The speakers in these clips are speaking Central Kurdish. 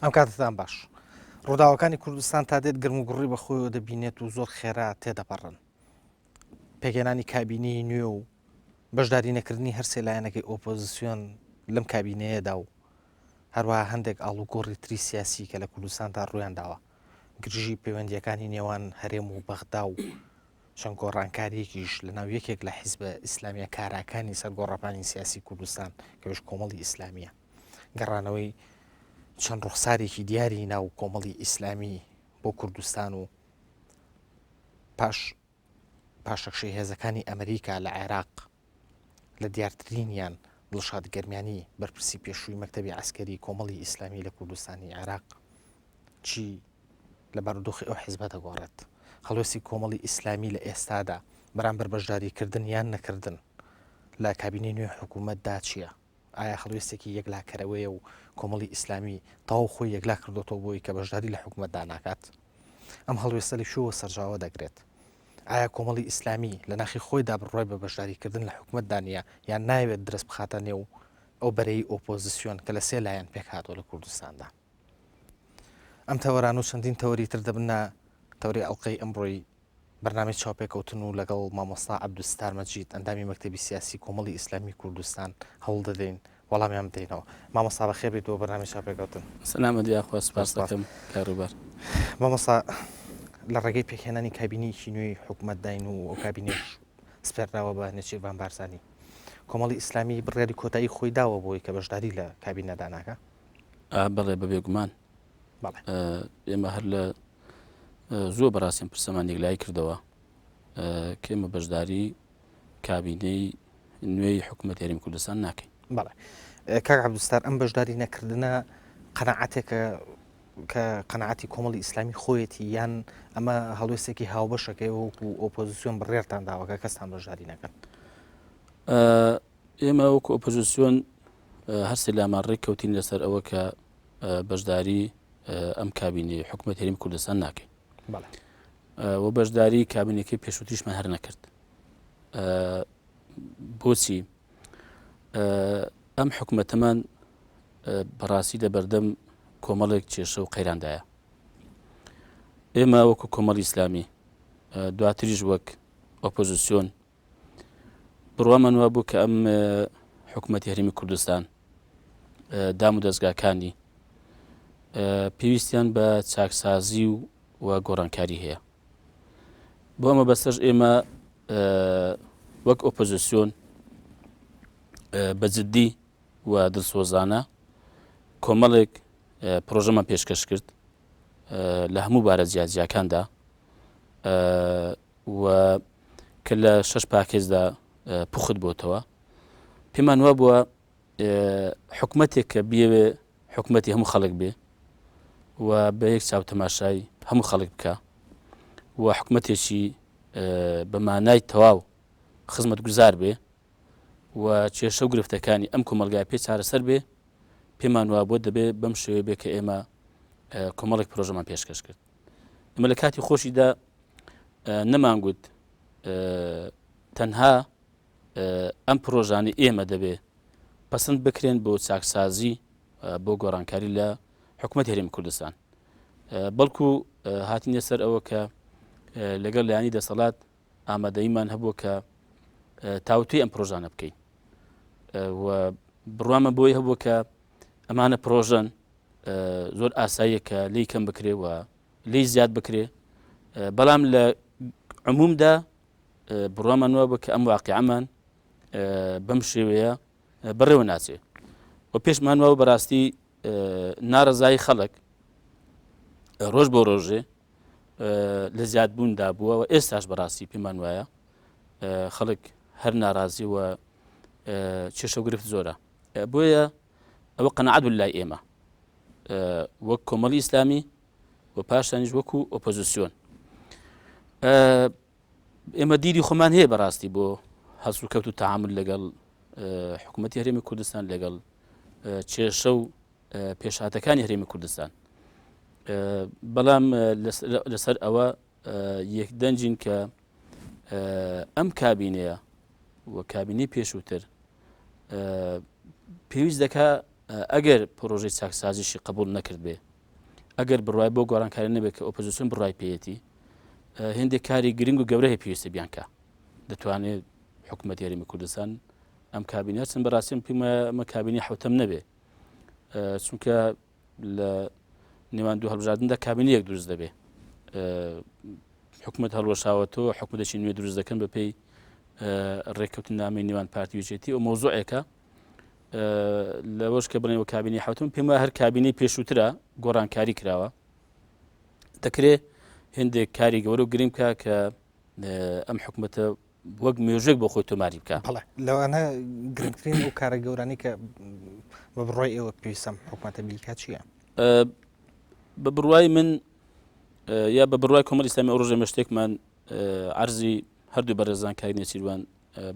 ئەم کاتتان باش. ڕووداوەکانی کوردستان تا دێت گرموگوڕی بە خۆیەوە دەبینێت و زۆر خێرا تێدەپەڕن. پێکهێنانی کابینەی نوێ و بەشداری نەکردنی هەرسێ لایەنەکەی ئۆپۆزیسیۆن لەم کابینەیەدا و هەروەها هەندێک ئاڵوگۆڕی تری سیاسی کە لە کوردستاندا ڕوویان داوە، گرژی پەیوەندییەکانی نێوان هەرێم و بەغدا و چەند گۆڕانکارییەکیش لەناو یەکێک لە حیزبە ئیسلامییە کاراکانی سەر گۆڕەپانی سیاسی کوردستان کە ئەویش کۆمەڵی ئیسلامییە، گەڕانەوەی چەند ڕوخسارێکی دیاری ناو کۆمەڵی ئیسلامی بۆ کوردستان و پاش پاشەکشەی هێزەکانی ئەمریکا لە عێراق لە دیارترینیان دڵشاد گەرمیانی بەرپرسی پێشووی مەکتەبی عەسکەری کۆمەڵی ئیسلامی لە کوردستانی عێراق چی لە بارودۆخی ئەو حیزبە دەگۆڕێت؟ هەڵوێستی کۆمەڵی ئیسلامی لە ئێستادا بەرامبەر بەشداریکردن یان نەکردن لە کابینەی نوێی حکوومەتدا چییە؟ ئایا هەڵوێستێکی یەکلاکەرەوەیە و کۆمەڵی ئیسلامی تەواو خۆی یەکلا کردۆتەوە بۆی کە بەشداری لە حکوومەتدا ناکات؟ ئەم هەڵوێستە لە کوێوە سەرچاوە دەگرێت؟ ئایا کۆمەڵی ئیسلامی لە ناخی خۆیدا بڕوای بە بەشداریکردن لە حکومەتدا نییە یان نایەوێت درز بخاتە نێو ئەو بەرەی ئۆپۆزسیۆن کە لە سێ لایەن پێکهاتووە لە کوردستاندا؟ ئەم تەوەران و چەندین تەوەری تر دەبنە تەوەری ئەڵقەی ئەمڕۆی بەرنامەی چاوپێکەوتن و لەگەڵ مامۆستا عەبدولستار مەجید ئەندامی مەکتەبی سیاسی کۆمەڵی ئیسلامی کوردستان هەوڵ دەدەین وەڵامیان بدەینەوە. مامۆستا بەخێر بێیت بۆ بەرنامەی چاوپێکەوتن. سەلامەت یاخوا سپاست دەکەم کاک ڕێبوار. مامۆستا لە ڕێگەی پێکهێنانی کابینەیەکی نوێی حکومەتداین و ئەو کابینەیەش سپێردراوە بە نێچیرڤان بارزانی. کۆمەڵی ئیسلامی بڕیاری کۆتایی خۆی داوە بۆی کە بەشداری لە کابینەدا ناکا؟ بەڵێ بە بێگومان. بەڵێ. ئێمە هەر لە زووە بەڕاستی ئەم پرسەمان یەکلایی کردەوە کە ئێمە بەشداری کابینەی نوێی حکوومەت هەرێمی کوردستان ناکەین. بەڵێ کاک عەبدولستار ئەم بەشداری نەکردنە قەناعەتێکە کە قەناعەتی کۆمەڵی ئیسلامی خۆیەتی یان ئەمە هەڵوێستێکی هاوبەشەکەی وەکو ئۆپۆزیسیۆن بڕیارتان داوە کە کەستان بەشداری نەکەن؟ ئێمە وەکو ئۆپۆزیسیۆن هەرسێ لامان ڕێک کەوتین لەسەر ئەوە کە بەشداری ئەم کابینەی حکوومەت هەرێمی کوردستان ناکەین و بەشداری کابینەکەی پێشووتریشمان هەر نەکرد بۆچی ئەم حکومەتەمان بەڕاستی لە بەردەم کۆمەڵێک کێشە و قەیراندایە ئێمە وەکو کۆمەڵی ئیسلامی دواتریش وەک ئۆپۆزیسیۆن بڕوامان وابوو کە ئەم حکوومەتی هەرێمی کوردستان دام و دەستگاکانی پێویستیان بە چاکسازی و و گۆڕانکاری هەیە بۆ ئەمە بەسەر ئێمە وەک ئۆپۆزیسیۆن بە جددی و دڵسۆزانە کۆمەڵێک پرۆژەمان پێشکەش کرد لە هەموو بارە جیاجیاکاندا و کە لە شەش پاکێجدا پوخت بۆتەوە پێمان وابووە حکومەتێک کە بیەوێ حکومەتی هەموو خەڵک بێ و بە یەک چاو تەماشای هەموو خەڵک بکە و حکومەتێکی بە مانای تەواو خزمەت گوزار بێ و کێشە و گرفتەکانی ئەم کۆمەلگای پێ چارەسەر بێ پێمان وابووە دەبێ بەم شێوەیە بێ کە ئێمە کۆمەڵێک پرۆژەمان پێشکەش کرد ئەمە لە کاتی خۆشیدا نەمانگوت تەنها ئەم پرۆژانەی ئێمە دەبێ پەسند بکرێن بۆ چاکسازی بۆ گۆڕانکاری لە حکوومەت هەرێمی کوردستان بەڵکو هاتینە سەر ئەوە کە لەگەڵ لایانی دەسەڵات ئامادەیمان هەبوو کە تاوتوی ئەم پرۆژانە بکەین و بڕوامە بۆی هەبوو کە ئەمانە پرۆژەن زۆر ئاساییە کە لی کەم بکرێ و لی زیاد بکرێ بەڵام لە عمومدا بڕوامان وابوو کە ئەم واقیعەمان بەم شێوەیە بەڕێوە ناچێ و پێشمان وابوو بەڕاستی ناڕەزایی خەڵک ڕۆژ بۆ ڕۆژێ لە زیادبووندا بووە و ئێستاش بەڕاستی پێمان وایە خەڵک هەر ناڕازی و کێشە و گرفت زۆرە بۆیە ئەوە قەنەعەت لای ئێمە وەک کۆمەڵی ئیسلامی و پاشانیش وەکو ئۆپۆزیسیۆن ئێمە دیدی خۆمان هەیە بەڕاستی بۆ هەڵسوکەوت و تەعامل لەگەڵ حکوومەتی هەرێمی کوردستان لەگەڵ کێشە و پێشهاتەکانی هەرێمی کوردستان بەڵام لەسەر ئەوە یەکدەنجین کە ئەم کابینەیە و کابینەی پێشووتر پێویست دەکا ئەگەر پرۆژەی چاکسازیشی قبول نەکرد بێ. ئەگەر بڕای بۆ گۆڕانکاری نەبێت کە ئۆپۆزیسیۆن بڕای پێیەتی هێندێک کاری گرنگ و گەورە هەیە پێویستە بیان کا دەتوانێت حکوومەت هەرێمی کوردستان ئەم کابینە چەند بەڕاستیم پێم ئەمە کابینی حوتەم نەبێ چونکە لە نێوان دوو هەڵبژاردندا کابینەیەک دروست دەبێ حکومت هەڵوەشاوەتەوە حکومەتێکی نوێ دروست دەکەن بە پێی ڕێککەوتنامەی نێوان پارتی وچێتی و مۆزوعێکە لەوەش کە بڵێن وە کابینی حوتم پێم وایە هەر کابینەی پێشووترە گۆڕانکاری کراوە دەکرێت هندێک کاری گەورە و گرنگ بکە کە ئەم حکومەتە وەک مێژێک بۆ خۆی تۆماری بکە بەڵێ لەوانە گرنگترین ئەو کارە گەورانی کە بە بڕای ئێوە پێویستم حکومەتە بیکا چییە؟ بە بڕوای من یا بە بڕوای کۆمەڵی ئیسلامی ئەو ڕۆژە مەشتێکمان عەرزی هەردوو بەڕێزان کاک نێچیروان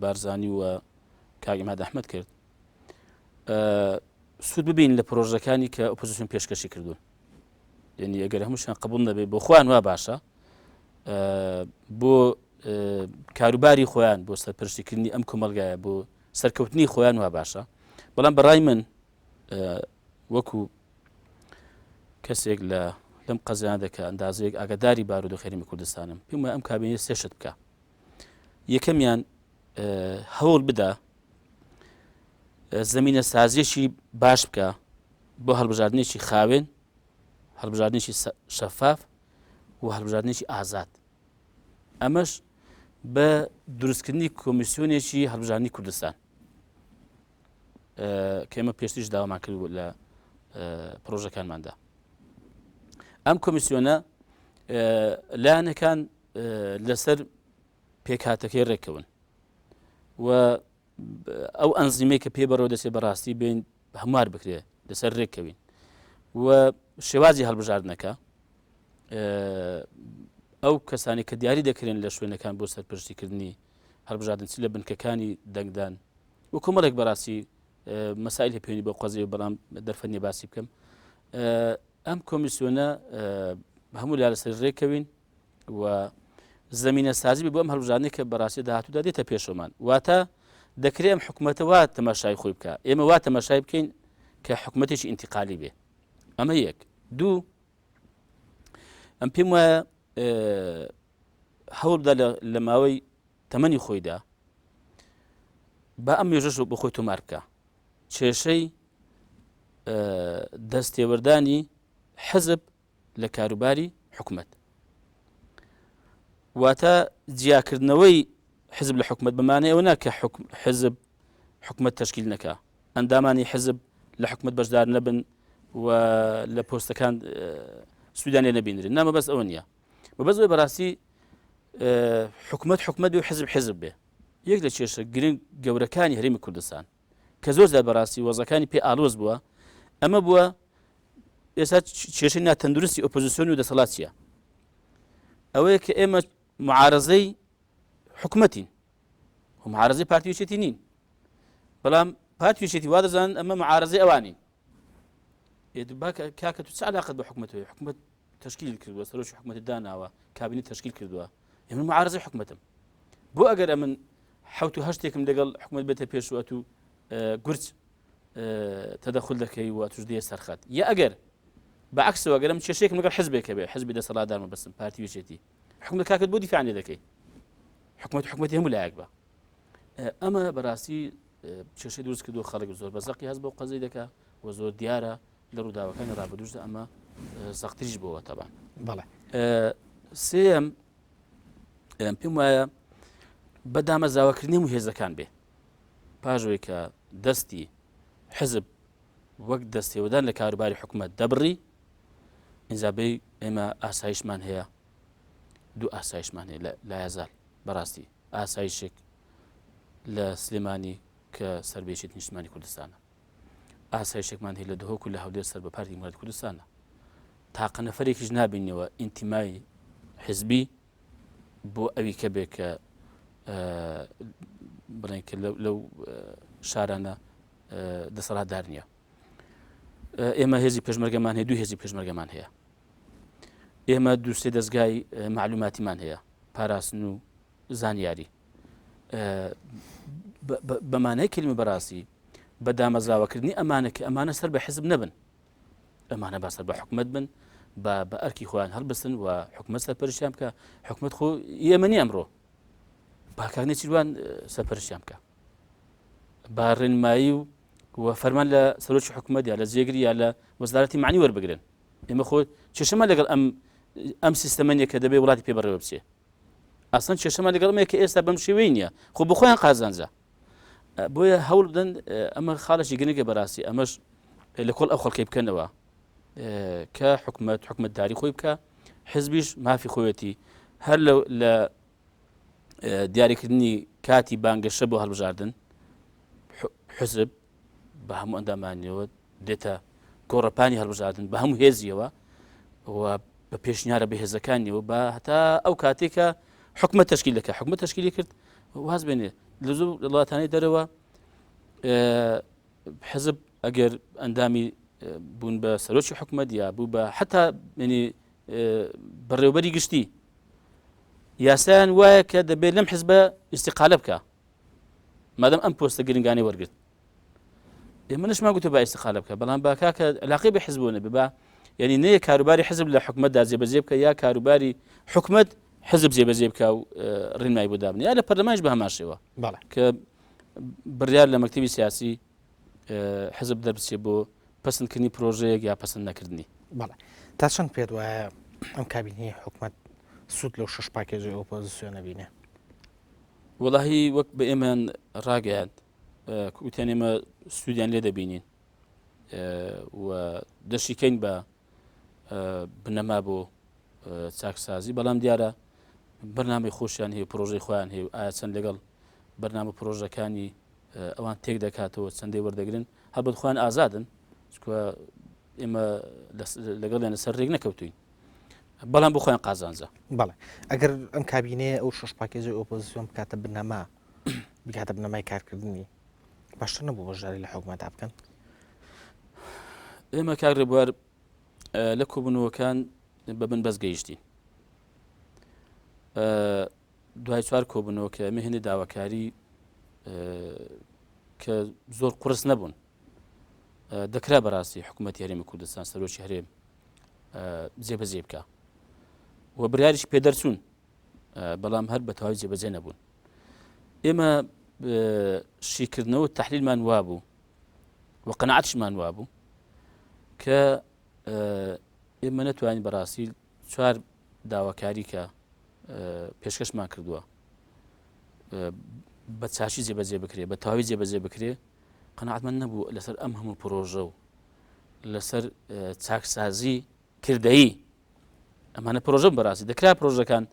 بارزانی و کاک عیماد ئەحمەد کرد سوود ببین لە پرۆژەکانی کە ئۆپۆزیسیۆن پێشکەشی کردوون یعنی ئەگەر هەمووشیان قبول نەبێ بۆ خۆیان وا باشە بۆ کاروباری خۆیان بۆ سەرپەرشتیکردنی ئەم کۆمەلگایە بۆ سەرکەوتنی خۆیان وا باشە بەڵام بەڕای من وەکو کەسێک لە لەم قەزیانە دەکە ئەندازەیەک ئاگاداری بارودۆخی هەرێمی کوردستانم پێم وایە ئەم کابینە سێ شت بکە یەکەمیان هەوڵ بدا زمینە سازیەکی باش بکە بۆ هەڵبژاردنێکی خاوێن هەڵبژاردنێکی شەفاف و هەڵبژاردنێکی ئازاد ئەمەش بە دروستکردنی کۆمیسیۆنێکی هەڵبژاردنی کوردستان کە ئێمە پێشتریش داوامان کرد لە پرۆژەکانماندا ئەم کۆمیسیۆنە لایەنەکان لەسەر پێکهاتەکەی ڕێککەون و ئەو ئەنزیمەی کە پێ بەڕێوە دەچێت بەڕاستی بین هەموار بکرێ لەسەر ڕێککەوین و شێوازی هەڵبژاردنەکە ئەو کەسانی کە دیاری دەکرێن لە شوێنەکان بۆ سەرپەرشتیکردنی هەڵبژاردن چ لە بنکەکانی دەنگدان و کۆمەڵێک بەڕاستی مەسایل هەیە پەیوەندی بەو قەزیەوە بەڵام دەرفەت نییە باسی بکەم ئەم کۆمیسیۆنە هەموو لا لەسەر ڕێکەوین و زمینە سازی بۆ ئەم هەڵبژاردنەی کە بەڕاستی داهاتوودا دێتە پێشەوەمان واتە دەکرێ ئەم حکوومەتە وا تەماشای خۆی بکە ئێمە وا تەماشای بکەین کە حکوومەتێکی ئینتقالی بێ ئەمە یەک دوو ئەم پێم وایە هەوڵدا لە ماوەی تەمەنی خۆیدا با ئەم مێژەش بۆ خۆی تۆمار بکە کێشەی دەستێوەردانی حزب لە کاروباری حکومت واتە جیاکردنەوەی حزب لە حکومت بمانە ئەوە نا کە حزب حکومت تشکیل نەکا ئەندامانی حزب لە حکومت بەشدار نەبن و لە پۆستەکان سوودیان لێ نەبینرێن نامە بەس ئەوە نییە بەس بەڕاستی حکومت حکومت بێ و حزب حزب بێ یەک لە کێشە گرنگ گەورەکانی هەرێمی کوردستان کە زۆر زیاد بەڕاستی وەزەکانی پێ ئالۆز بووە ئەمە بووە ئێستا کێشەی ناتەندروستی ئۆپۆزیسیۆن و دەسەڵات چییە ئەوەیە کە ئێمە معارەزەی حکومەتین و معارەزەی پارتی یەکێتی نین بەڵام پارتی یەکێتی وا دەزانن ئەمە معارەزەی ئەوانین کاکە تو چ علاقت بە حکومەتەوە حکومەت تەشکیل کردووە سەرۆکی حکومەتی داناوە کابینی تەشکیل کردووە ئێمە معارزەی حکومەتم بۆ ئەگەر ئەمن حوت و هەشتێکم لەگەڵ حکومەت بێتە پێش و ئەتوو گورج تەدەخل دەکەی و ئەتوش دێ سەرخەت یا ئەگەر بەعکسەوە گەرم کێشێکم لەگەڵ حزبێکە بێ حزبی دەسەڵاتدارمە بەسم پارتی وێچێتی حکومەت کاکت بۆ دیفاع لێ دەکەی حکومەت حکومەتی هەموو لایەک بە ئەمە بەڕاستی کێشەی دروست کردو خەڵک زۆر بە زەقی هەست بۆ قەزی دەکا و زۆر دیارە لە ڕووداوەکانی ڕابردووشدا ئەمە زەقتریش بووە تەبان بەڵێ سێیەم پێم وایە بە دامەزراوەکردنی هەموو هێزەکان بێ پاژەوەی کە دەستی حزب وەک دەستێوەدان لە کاروباری حکوومەت دەبڕی ئینجا بێ ئێمە ئاسایشمان هەیە دوو ئاسایشمان هەیە لە لایەزال بەڕاستی ئاسایشێک لە سلێمانی کە سەربێشێت نیشتمانی کوردستانە ئاسایشێکمان هەیە لە دهۆک و لە هەولێر سەر بە پارتی دیموکراتی کوردستانە تاقە نەفەرێکیش نابینەوە ئینتیمای حزبی بۆ ئەوی کە بێ کە بڵێن کە لەو شارانە دەسەڵاتدار نییە ئێمە هێزی پێشمەرگەمان هەیە دوو هێزی پێشمەرگەمان هەیە ئێمە دووسێ دەستگای معلوماتیمان هەیە پاراستن و زانیاری بە مانای کلمە بەڕاستی بە دامەزراوەکردنی ئەمانە کە ئەمانە سەر بە حزب نەبن ئەمانە با سەر بە حکومت بن بە بە ئەرکی خۆیان هەڵبستن و حکومەت سەرپەرشتیان بکە حکومەت خۆ ئێمە نیە ئەمڕۆ با کاک نێچیروان سەرپەرشتیان بکە با ڕێنمایی و و فەرمان لە سەرۆکی حکومەت یا لە جێگری یا لە وەزارەتی معنی وەربگرن ئێمە خۆ کێشەمان لەگەڵ ئەم ئەم سیستەمە نیە کە دەبێ وڵاتی پێ بەڕێوە بچێ ئەسڵەن کێشەمان لەگەڵ ئەمەیە کە ئێستا بەم شێوەی نییە خۆ بۆ خۆیان قازانجە بۆیە هەوڵ بدەن ئەمە خاڵێکی گرنگە بەڕاستی ئەمەش لە کۆڵ ئەو خەڵکی بکەنەوە کە حکومت حکومتداری خۆی بکە حزبیش مافی خۆیەتی هەر لە دیاریکردنی کاتی بانگەشە بۆ هەڵبژاردن حزب بە هەموو ئەندامانیەوە دێتە گۆڕەپانی هەڵبژاردن بە هەموو هێزیەوە و بە پێشنیارە بەهێزەکانیەوە بە هەتا ئەو کاتێکە حکومە تشکیل دەکە حکومە تشکیلی کرد واز بێنێ لە زۆر وڵاتانی دەرەوە حزب ئەگەر ئەندامی بوون بە سەرۆکی حکومەت یا بوو بە حتا ینی بەڕێوبەری گشتی یاسایان وایە کە دەبێت لەم حزبە ئیسیقالە بکە مادەم ئەم پۆستە گرنگانی وەرگرت ئێمە نشمان گوتە با ئیسیقالە بکە بەڵام با کاکە علاقەی بە حزبەوە نەبێ با یعنی نەیە کاروباری حزب لە حکومەتدا جێبەجێ بکە یا کاروباری حکومەت حزب جێبەجێ بکە و ڕێنمایی بۆ دابنێ یا لە پەرلەمانش بە هەمان شێوە کە بڕیار لە مەکتەبی سیاسی حزب دەربچێ بۆ پەسەندکردنی پرۆژەیەک یا پەسەند نەکردنی. بەڵێ تا چەند پێت وایە ئەم کابینەی حکومەت سوود لەو شەش پاکێجەی ئۆپۆزیسیۆنە بینێ؟ وەڵاهی وەک بە ئێمەیان ڕاگەیاند وتیان ئێمە سوودیان لێ دەبینین و دەشیکەین بە بنەما بۆ چاکسازی بەڵام دیارە بەرنامەی خۆشیان هەیە پرۆژەی خۆیان هەیە و ئایا چەند لەگەڵ بەرنامە پرۆژەکانی ئەوان تێک دەکاتەوە چەندەی وەردەگرن هەڵبەت خۆیان ئازادن چکە ئێمە لەگەڵیان لەسەر رێک نەکەوتوین بەڵام بۆ خۆیان قازانجە. بەڵێ ئەگەر ئەم کابینەیە ئەو شەش پاکێجەی ئۆپۆزیسیۆن بکاتە بنەما بکاتە بنەمای کارکردنی باشتر نەبوو بەشداری لە حکومەتا بکەن؟ ئێمە کاک ڕێبوار لە کۆبوونەوەکان بە بنبەست گەیشتین دوای چوار کۆبوونەوە کە ئێمە هێندێک داواکاری کە زۆر قورس نەبوون دەکرا بەڕاستی حکوومەتی هەرێمی کوردستان سەرۆکی هەرێم جێبەجێ بکە و بڕیاریش پێدەرچوون بەڵام هەر بە تەواوی جێبەجێ نەبوون ئێمە شیکردنەوە تحلیلمان وابوو و قەنەعەتشمان وابوو کە ئێمە نەتوانین بەڕاستی چوار داواکاری کە پێشکەشمان کردووە بە چاشی جێبەجێ بکرێ بە تەواوی جێبەجێ بکرێ قەنەعەتمان نەبوو لەسەر ئەم هەموو پرۆژە و لەسەر چاکسازی کردەیی ئەمانە پرۆژە بەڕاستی دەکرا پرۆژەکان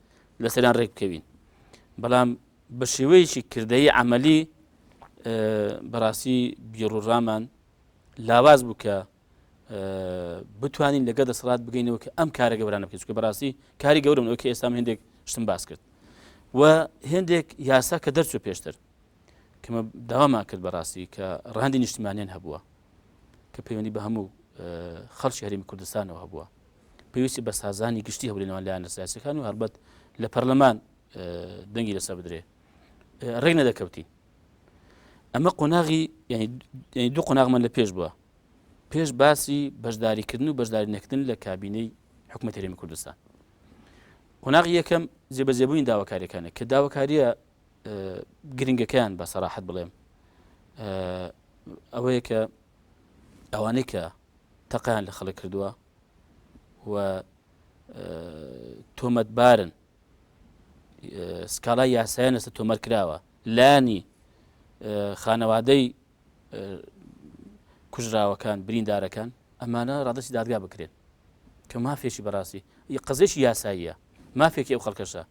لەسەریان ڕێک بکەوین بەڵام بە شێوەیەکی کردەیی عملی بەڕاستی بیڕوڕامان لاواز بوو کە بتوانین لەگە دەسەڵات بگەینەوە کە ئەم کارە گەورانە بکەین چونکە بەڕاستی کاری گەورەم ئەوەی کە ئێستا من هێندێک شتم باس کرد و هێندێک یاسا کە دەرچوو پێشتر کەمە داوامان کرد بەڕاستی کە ڕەهەندی نیشتمانیان هەبووە کە پەیوەندی بە هەموو خەڵکی هەرێمی کوردستانەوە هەبووە پێویستی بە سازانی گشتی هەبوو لەنێوان لایەنە سیاسەکان و هەڵبەت لە پەرلەمان دەنگی لەسەر بدرێ ڕێک نەدەکەوتین ئەمە قۆناغی یعنی دوو قۆناغمان لە پێش بووە پێش باسی بەشداریکردن و بەشداری نەکردن لە کابینەی حکوومەت هەرێمی کوردستان قۆناغی یەکەم جێبەجێبووین داواکاریەکانە کە داواکاریە گرنگەکەیان بە سەراحەت بڵێم ئەوەیە کە ئەوانەی کە تەقیان لە خەڵک کردووە و تۆمەتبارن سکاڵای یاسایان لەسەر تۆمەر کراوە لانی خانەوادەی کوژراوەکان بریندارەکان ئەمانە ڕادستی دادگا بکرێن کە مافێکی بەڕاستی قەزێکی یاساییە مافێکی ئەو خەڵکەشە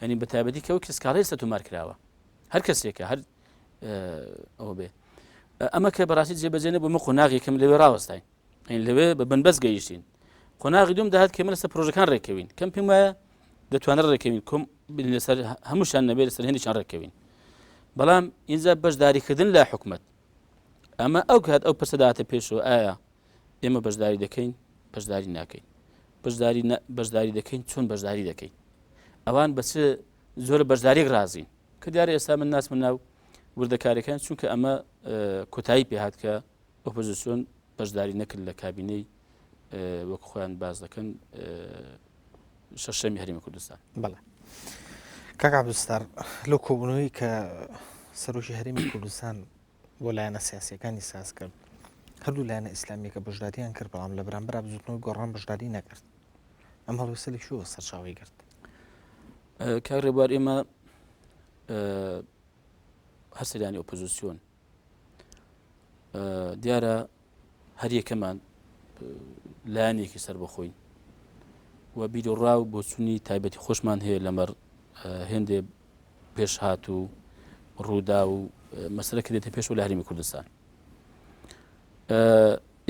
ینی بە تایبەتی کەەوە کە سکاڵی سە تۆمار کراوە هەر کەسێکە هەر ئەوە بێ ئەمە کە بەڕاستی جێبەجێ نەبوو مە قۆناغێکم لەوێ ڕاوەستاین این لەوێ بە بنبەست گەیشتین قۆناغی دوم داهات کە من لەسەر پرۆژەکان ڕێکەوین کەم پێم وایە دەتوانێت ڕێکەوین کۆم لەسەر هەمووشان نەبێت لەسەر هەندێکیان ڕێکەوین بەڵام ئینجا بەشداریکردن لە حکومت ئەمە ئەو کات ئەو پرسە داهاتە پێشەوە ئایا ئێمە بەشداری دەکەین بەشداری ناکەین بەشداری بەشداری دەکەین چۆن بەشداری دەکەین ئەوان بە چ زۆر بەشداریک رازین کە دیارە ئێستا من ناسمە ناو وردەکاریەکان چونکە ئەمە کۆتایی پێهات کە ئۆپۆزیسیۆن بەشداری نەکرد لە کابینەی وەک خۆیان باس دەکەن شەشەمی هەرێمی کوردستان. بەڵێ کاک عەبدولستار لەو کۆبوونەوەی کە سەرۆکی هەرێمی کوردستان بۆ لایەنە سیاسیەکانی ساز کرد هەردوو لایەنە ئیسلامیەکە بەشداریان کرد بەڵام لە بەرامبەر بزوتنەوەی گۆڕان بەشداری نەکرد ئەم هەڵوێستە لە کوێوە سەرچاوەی گرت؟ کاک ڕێبوار ئێمە هەر سێ لایەنی ئۆپۆزیسیۆن دیارە هەریەکەمان لایەنێکی سەربەخۆین و بیرۆڕا و بۆچوونی تایبەتی خۆشمان هەیە لەمەڕ هێندێ پێشهات و ڕوودا و مەسەلە کە دێتە پێش و لە هەرێمی کوردستان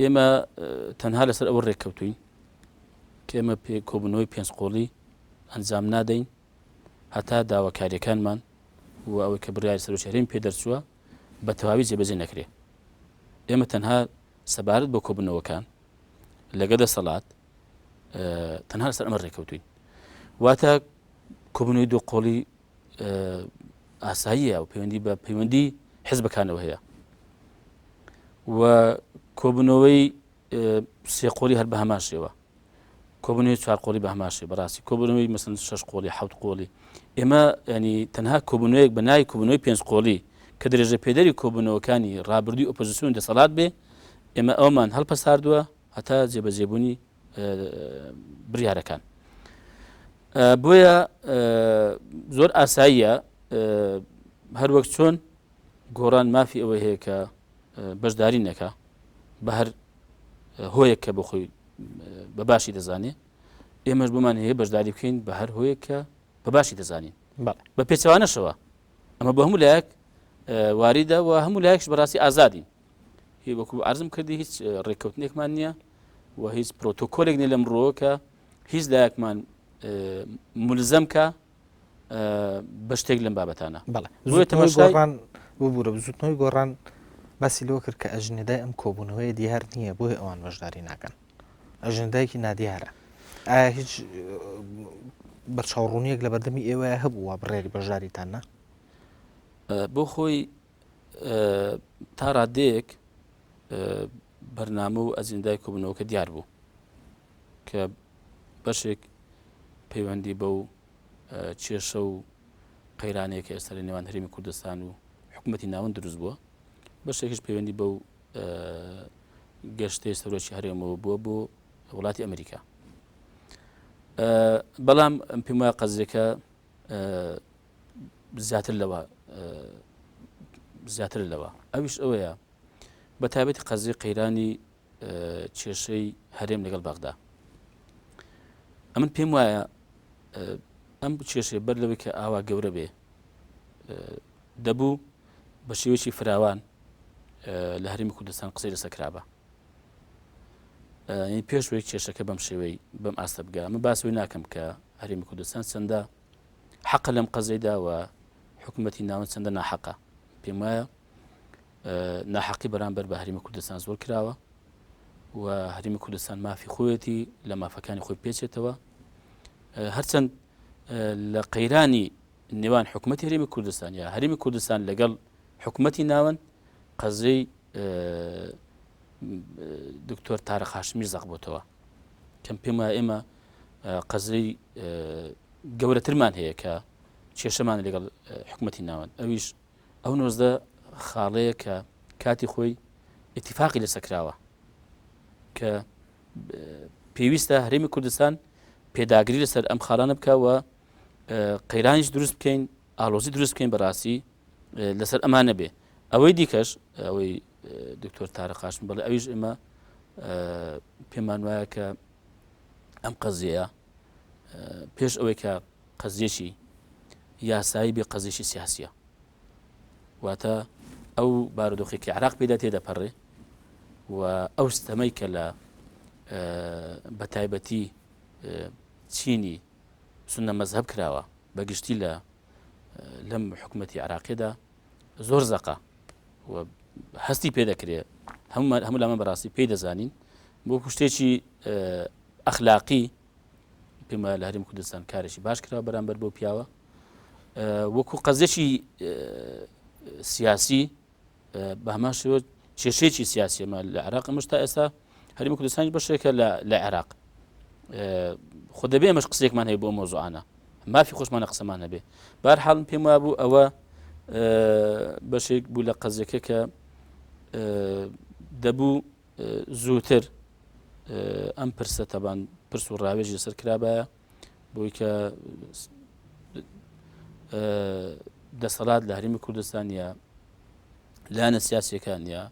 ئێمە تەنها لەسەر ئەوە ڕێککەوتوین کە ئێمە پێ کۆبوونەوەی پێنج قۆڵی ئەنجام نادەین هەتا داواکاریەکانمان و ئەوەی کە بڕیاری سەرۆکی هەرێم پێ دەرچووە بە تەواوی جێبەجێ نەکرێ. ئێمە تەنها سەبارەت بە کۆبوونەوەکان لەگە دەسەڵات تەنها لەسەر ئەمە ڕێکەوتوین. واتە کۆبوونەوەی دوو قۆڵی ئاساییە و پەیوەندی بە پەیوەندی حزبەکانەوە هەیە و کۆبوونەوەی سێ قۆڵی هەر بە هەمان شێوە کۆبوونەوەی چوار قۆڵی بە هەمان شێوە بەڕاستی کۆبوونەوەی مەسەن شەش قۆڵی حەوت قۆڵی ئێمە ینی تەنها کۆبوونەوەیەک بە ناوی کۆبوونەوەی پێنج قۆڵی کە درێژە پێدەری کۆبوونەوەکانی ڕابردووی ئۆپۆزیسیۆن دەسەڵات بێ ئێمە ئەومان هەڵپەساردووە هەتا جێبەجێبوونی بڕیارەکان بۆیە زۆر ئاساییە هەروەک چۆن گۆڕان مافی ئەوەی هەیە کە بەشداری نەکا بە هەر هۆیەک کە بۆ خۆی بە باشی دەزانێ ئێمەش بۆمان هەیە بەشداری بکەین بە هەر هۆیەک کە بە باشی دەزانین بە پێچەوانەشەوە ئەمە بۆ هەموو لایەک واریدە و هەموو لایەکش بەڕاستی ئازادین هی وەکو عرضم کردی هیچ ڕێککەوتنێکمان نییە و هیچ پرۆتۆکۆلێک نیە لەم ڕۆوە کە هیچ لایەکمان ملزەم کە بە شتێک لەم بابەتانە. بەڵێ بۆیە تەماشای گۆڕان ببورە بزوتنەوەی گۆڕان باسی لەوە کرد کە ئەژنێدای ئەم کۆبوونەوەیە دیار نییە بۆیە ئەوان بەشداری ناکەن ئەژندایەکی نادیارە ئایا هیچ بەرچاوڕوونیەک لە بەردەمی ئێوە هەبوو وا بڕیاری بەشداریتان نا؟ بۆ خۆی تا ڕادەیەک بەرنامە و ئەجندای کۆبوونەوەکە دیار بوو کە بەشێک پەیوەندی بەو کێشە و قەیرانەیە کە ئێستا لە نێوان هەرێمی کوردستان و حکوومەتی ناوەند دروست بووە بەشێکیش پەیوەندی بەو گەشتەی سەرۆکی هەرێمەوە بووە بۆ وڵاتی ئەمریکا بەڵام پێم وایە قەزیەکە زیاتر لەوە زیاتر لەوە ئەویش ئەوەیە بە تایبەتی قەزی قەیرانی کێشەی هەرێم لەگەڵ بەغدا ئەمن پێم وایە ئەم کێشەیە بەر لەوەی کە ئاوا گەورە بێ دەبوو بە شێوەیەکی فراوان لە هەرێمی کوردستان قسەی لەسەر کرابە پێش وەی کێشەکە بەم شێوەی بەم ئاستە بگا من باس وی ناکەم کە هەرێمی کوردستان چەندە حەقە لەم قەزەیدا و حکوومەتی ناوەند چەندە ناحەقە پێم وایە ناحەقی بەرامبەر بە هەرێمی کوردستان زۆر کراوە و هەرێمی کوردستان مافی خۆیەتی لە مافەکانی خۆی پێچێتەوە هەرچەند لە قەیرانی نێوان حکوومەتی هەرێمی کوردستان یا هەرێمی کوردستان لەگەڵ حکوومەتی ناوەند قەزەی دکتۆر تارق هاشمی زەق بۆتەوە کەم پێم وایە ئێمە قەزەی گەورەترمان هەیە کە کێشەمان لەگەڵ حکوومەتی ناوەند ئەویش ئەو 19 خاڵەیە کە کاتی خۆی ئیتیفاقی لەسەر کراوە کە پێویستە هەرێمی کوردستان پێداگری لەسەر ئەم خاڵانە بکە و قەیرانیش دروست بکەین ئالۆزی دروست بکەین بەڕاستی لەسەر ئەمانە بێ ئەوەی دیکەش ئەوەی دکتۆر تارە قاشم بڵێ ئەویش ئێمە پێمان وایە کە ئەم قەزیەیە پێش ئەوەی کە قەزیەکی یاسایی بێ قەزیەکی سیاسیە واتە ئەو بارودۆخێکی عراق پێدا تێدەپەڕێ و ئەو ستەمەی کە لە بە تایبەتی چینی سنە مەزهب کراوە بە گشتی لە لەم حکوومەتی عراقیدا زۆر زەقە و هەستی پێ دەکرێت هەموو لامان بەڕاستی پێی دەزانین بۆ کوشتێکی ئەخلاقی پێم وایە لە هەرێمی کوردستان کارێکی باش کراوە بەرامبەر بەو پیاوە وەکو قەزێکی سیاسی بە هەمان شێوە کێشەیەکی سیاسیەمە لە عراق ئەمەش تا ئێستا هەرێمی کوردستانی بەشێکە لە عێراق خۆ دەبێ ئەمەش قسێکمان هەیە بۆ مۆزوعانە مافی خۆشمانە قسەمان هەبێ بار حاڵم پێم وابوو ئەوە بەشێک بوو لە قەزیەکە کە دەبوو زووتر ئەم پرسە تەبان پرس و ڕاوێژ لەسەر کرابایە بۆی کە دەسەڵات لە هەرێمی کوردستان یا لایەنە سیاسیەکان یا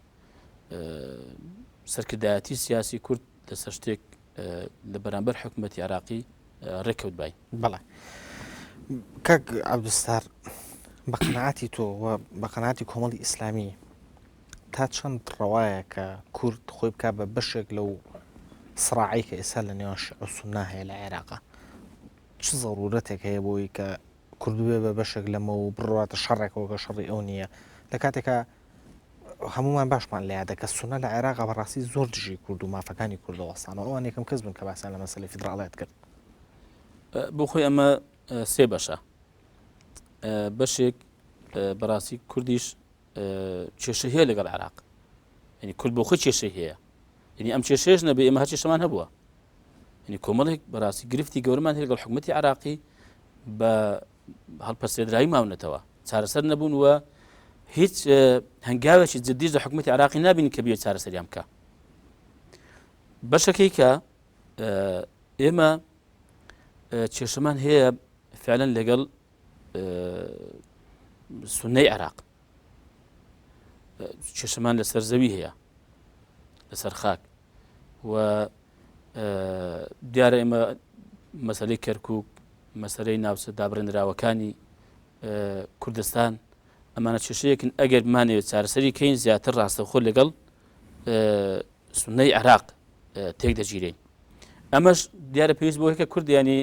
سەرکردایەتی سیاسی کورد لەسەر شتێک لە بەرامبەر حکوومەتی عراقی ڕێککەوت بای. بەڵێ کاک عەبدولستار بە قەناعەتی تۆ و بە قەناعەتی کۆمەڵی ئیسلامی تا چەند ڕەوایە کە کورد خۆی بکا بە بەشێک لەو سڕاعەی کە ئێستا لە نێوان شیعە و سوننا هەیە لە عێراقا چ زەرورەتێک هەیە بۆی کە کورد ببێ بە بەشێک لەمە و بڕواتە شەڕێکەوە کە شەڕی ئەو نییە لە کاتێکا هەمومان باشمان لە یادە کە سونە لە عێراق بەڕاستی زۆر دژی کورد و مافەکانی کوردە وەستانەوە ئەوان یەکەم کەس بوون کە باسیان لە مەسەلەی فیدراڵیەت کرد. بۆ خۆی ئەمە سێ بەشە بەشێک بەڕاستی کوردیش کێشە هەیە لەگەڵ عێراق یعنی کورد بۆ خۆی کێشەی هەیە یعنی ئەم کێشەیەش نەبێ ئێمە هەر کێشەمان هەبووە یعنی کۆمەڵێک بەڕاستی گرفتی گەورەمان هەیە لەگەڵ حکوومەتی عراقی بە هەڵپەسێدراوی ماونەتەوە چارەسەر نەبوون و هیچ هەنگاوێکی جددیش لە حکوومەتی عراقی نبین کە بێ چارەسەریان بکە بەشەکەی کە ئێمە کێشەمان هەیە فعلەن لەگەڵ سنەی عێراق کێشەمان لەسەر زەوی هەیە لەسەر خاک و دیارە ئێمە مەسلەی کەرکک مەسلەی ناوچە دابڕێنراوەکانی کوردستان ئەمانە کێشەیەکن ئەگەر بمانەوێت چارەسەری کەین زیاتر ڕاستەوخۆ لەگەڵ سنەی عێراق تێک دەگیرین ئەمەش دیارە پێویست بۆ کە کوردیانی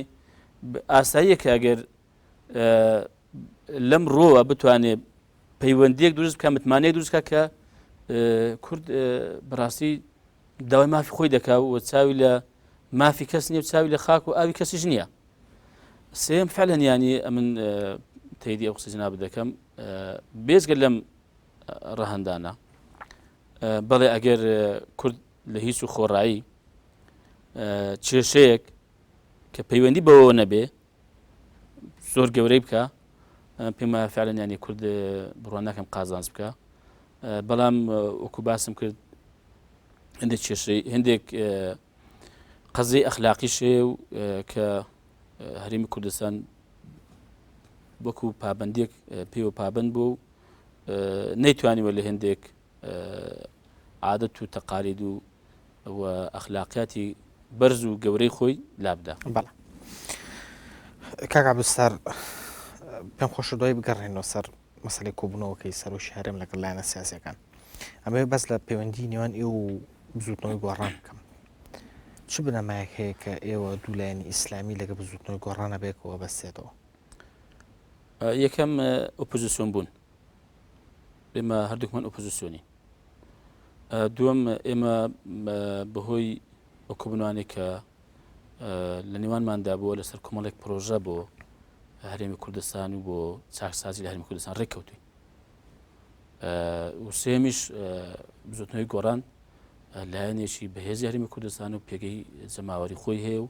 ئاساییە کە ئەگەر لەم ڕۆوە بتوانێت پەیوەندیەک دروست بکە متمانەیە دروست بکە کە کورد بەڕاستی داوای مافی خۆی دەکا و چاوی لە مافی کەس نیە و چاوی لە خاک و ئاوی کەسیش نییە سێم فعلەن ینی ئەمن تەیدی ئەو قسە جناب دەکەم بێزگە لەم ڕەهندانە بەڵێ ئەگەر کورد لە هیچ و خۆڕایی کێشەیەک کە پەیوەندی بەوە نەبێ زۆر گەورەی بکە پێم وایە فعلەن ینی کورد بڕوا ناکەم قازانج بکە بەڵام وەکو باسم کرد هەندێک کێشەی هەندێک قەزیی ئەخلاقیش هەیە و کە هەرێمی کوردستان وەکو پابندێک پێوە پابند بوو و نەیتوانیوە لە هەندێک عادەت و تەقالید و و ئەخلاقیاتی بەرز و گەورەی خۆی لابدا. بەڵێ کاک عەبدولستار پێم خۆشە دوای بگەڕێنەوە سەر مەسەلەی کۆبوونەوەکەی سەرۆکی هەرێم لەگەڵ لایەنە سیاسیەکان ئەمەوێ بەس لە پەیوەندی نێوان ئێوە و بزوتنەوەی گۆڕان بکەم چ بنەمایەک هەیە کە ئێوە دوو لایەنی ئیسلامی لەگە بزوتنەوەی گۆڕانە بێکەوە بەستێتەوە؟ یەکەم ئۆپۆزیسیۆن بوون ئێمە هەردووکمان ئۆپۆزیسیۆنی دووەم ئێمە بەهۆی ئەو کۆبوونەوانەی کە لە نێوانماندا بووە لەسەر کۆمەڵێک پرۆژە بۆ هەرێمی کوردستان و بۆ چاکسازی لە هەرێمی کوردستان ڕێککەوتوین و سێمیش بزوتنەوەی گۆڕان لایەنێکی بەهێزی هەرێمی کوردستان و پێگەی جەماوەری خۆی هەیە و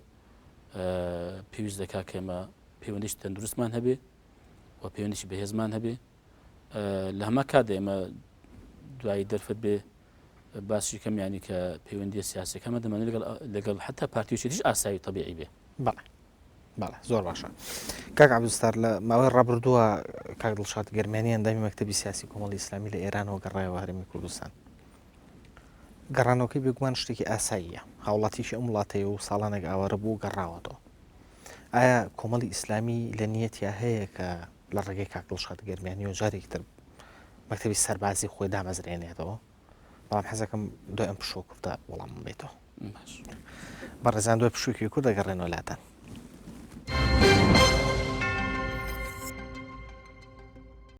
پێویست دەکات کە ئێمە پەیوەندیش تەندروستمان هەبێ و پەیوەندیی بەهێزمان هەبێ لە هەمان کاتدا ئێمە دوایی دەرفەت بێ باسی کەم ینی کە پەیوەندیە سیاسەکەمە دەمانێت لەگەڵ لەگەڵ حتا پارتی و ئاسایی طبیعی بێ بەڵێ بەڵێ زۆر باشە کاک عەبدولستار لە ماوەی ڕابردووە کاک دڵشاد گەرمیانی ئەندامی مەکتەبی سیاسی کۆمەڵی ئیسلامی لە ئێرانەوە گەڕایەوە هەرێمی کوردستان گەڕانەوەکەی بێگومان شتێکی ئاساییە هاوڵاتیکی ئەم وڵاتەیە و ساڵانێک ئاوارە بوو گەڕاوەتەوە ئایا کۆمەڵی ئیسلامی لە نیەتیا هەیە کە لە ڕێگەی کاک دڵشاد گەرمیانیەوە جارێکی تر مەکتەبی سەربازی خۆی دامەزرێنێتەوە بەڵام حەزەکەم دوای ئەم پشووە کورتە وەڵامم بێتەوە. بەڕێزان دوای پشوویەکی کورت دەگەڕێنەوە لاتان.